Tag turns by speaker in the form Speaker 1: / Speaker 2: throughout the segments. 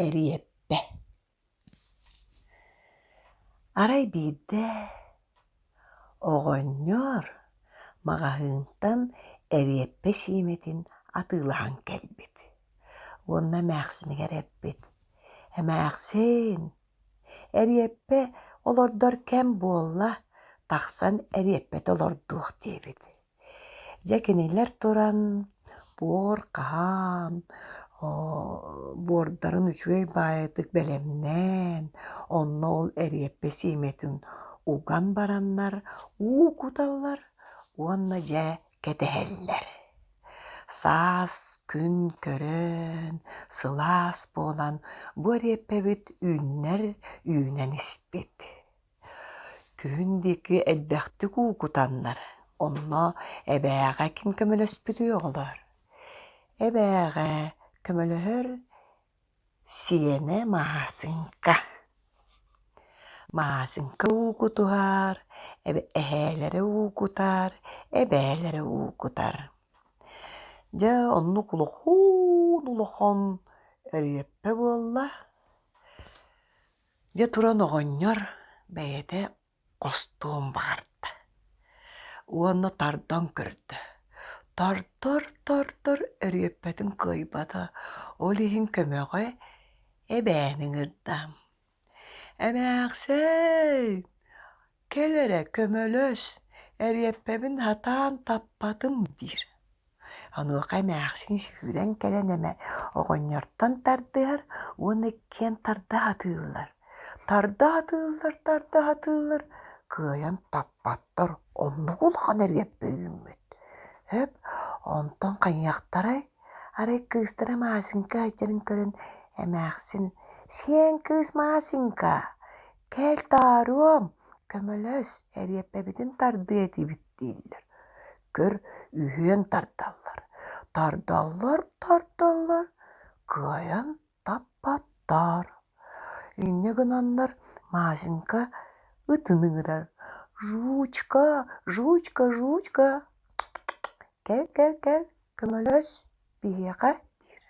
Speaker 1: Эриэппэ Арай биирдэ оҕонньор маҕаһыынтан эриэппэ сиэмэтин атыылаһан кэлбит уонна эмээхсинигэр эппит: «Эмээхсин, эриэппэ олордор кэм буолла, тахсан эриэппэтэ олордуох» диэбит. Дьэ кинилэр туран буор хаһан, буордарын үчүгэй баайытык бэлэмнээн, онно ол эриэппэ сиэмэтин уган бараннар уу куталлар уонна дьэ кэтэһэллэр. Саас күн көрөн, сылаас буолан бу эриэппэбит үүннэр үүнэн испит. Күһүн диэки элбэхтик уу кутаннар, онно эбээҕэ ким көмөлөспүтүй оҕолоор? Эбээҕэ көмөлөһөр сиэнэ Маасыҥка. Маасыҥка уу кутуһар, эһээлэрэ уу кутар, эбээлэрэ уу кутар. Дьэ оннук улахан-улахан эриэппэ буолла. Дьэ туран оҕонньор бэйэтэ хостуон баҕарда уонна тардан көрдө. Тартар-тартар эриэппэтин кыайбата, ол иһин көмөҕө эбээни ыҥырда: «Эмээхсэй, кэл эрэ көмөлөс, эриэппэбин сатаан таппатым» диир. Онуоха эмээхсин сүүрэн кэлэн эмэ оҕонньортон тардыһар уонна иккиэн тарда сатыыллар. Тарда сатыыллар, тарда сатыыллар, кыайан таппаттар, оннук улахан эриэппэ үүммүт. Сөп, онтон хайыахтарай, арай кыыстара Маасыҥка сылдьарын көрөн эмээхсин: «Сиэн кыыс Маасыҥка, кэл таарыам, көмөлөс, эриэппэбитин тардыа этибит» дииллэр. Көр, үһүөн тардаллар, тардаллар, тардаллар, кыайан таппаттар. Инньэ гынаннар Машенька ытын ыҥырар: «Жучка, жучка, жучка, кэл, кэл, кэл, көмөлөс биһиэхэ» диир.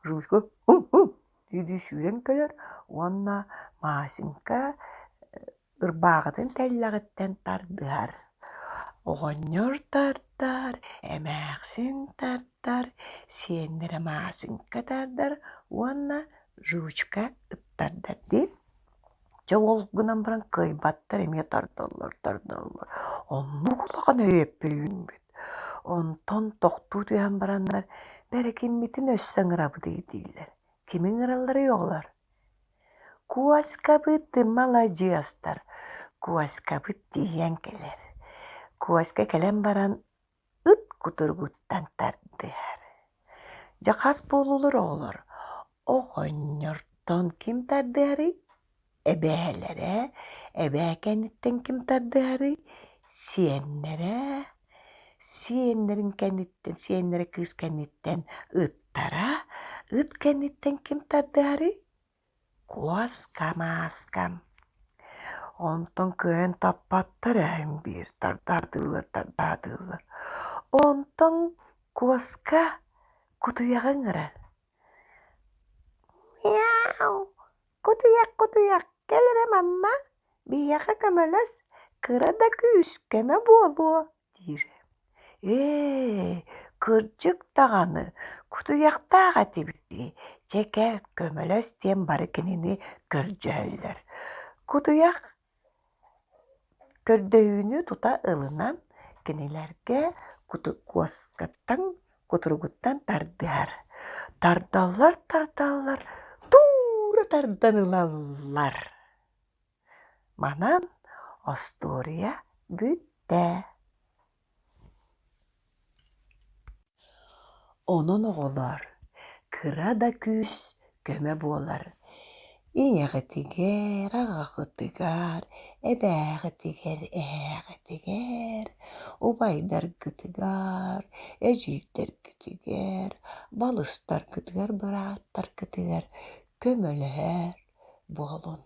Speaker 1: Жучка «Һу-һу» дии-дии сүүрэн кэлэр уонна Машенька ырбааҕытын тэллэҕиттэн тардыһар. Оҕонньор тардар, эмээхсин тардар, сиэннэрэ Маасыҥка тардар уонна Жучка ыттардар диэн. Дьэ ол гынан баран кыайбаттар эмиэ тардаллар, тардаллар. Оннук улахан эриэппэ үүммүт. Онтон тохтуу түһэн бараннар бэрэкиммитин өссө ыҥырабытый дииллэр. Кими ыҥыралларый оҕолор? Куоскабыт маладьыастар, куоскабыт тиийэн кэлэр. Куоска кэлэн баран ыт кутуругуттан тардыһар. Дьэ хас буоллулар оҕолор? Оҕонньортон ким тардыһарый? Эбээлэрэ, эбээ кэнниттэн ким тардыһарый? Сиэннэрэ, сиэннэрин кэнниттэн, сиэннэрэ кыыс кэнниттэн ыттара, ыт кэнниттэн ким тардыһарый? Куоска-мааска. Онтон кыайан таппаттар эһэм биир тардаатыыллар, тардаатыыллар. Онтон куоска кутуйаҕы ыҥырар. Мяу, кутуйах, кутуйах, кэл эрэ манна, биһиэхэ көмөлөс, кыра да күүс көмө буолуо диир. Ээ, кырдьык даҕаны, кутуйахтаах этибит дии, чэ кэл, көмөлөс диэн бары кинини көрдьөһөллөр. Кутуйах көрдөһүүнү тута ылынан, кинилэргэ куоскаттан, кутуругуттан тардыһар. Тардаллар-тардаллар, туура тардан ылаллар. Манан остуоруйа бүттэ. Онон оҕолоор, кыра да күүс көмө буолар. Ийэҕитигэр, аҕаҕытыгар, эбээҕитигэр, эһээҕитигэр, убайдаргытыгар, эдьиийдэргитигэр, балыстаргытыгар, бырааттаргытыгар көмөлөһөр буолун.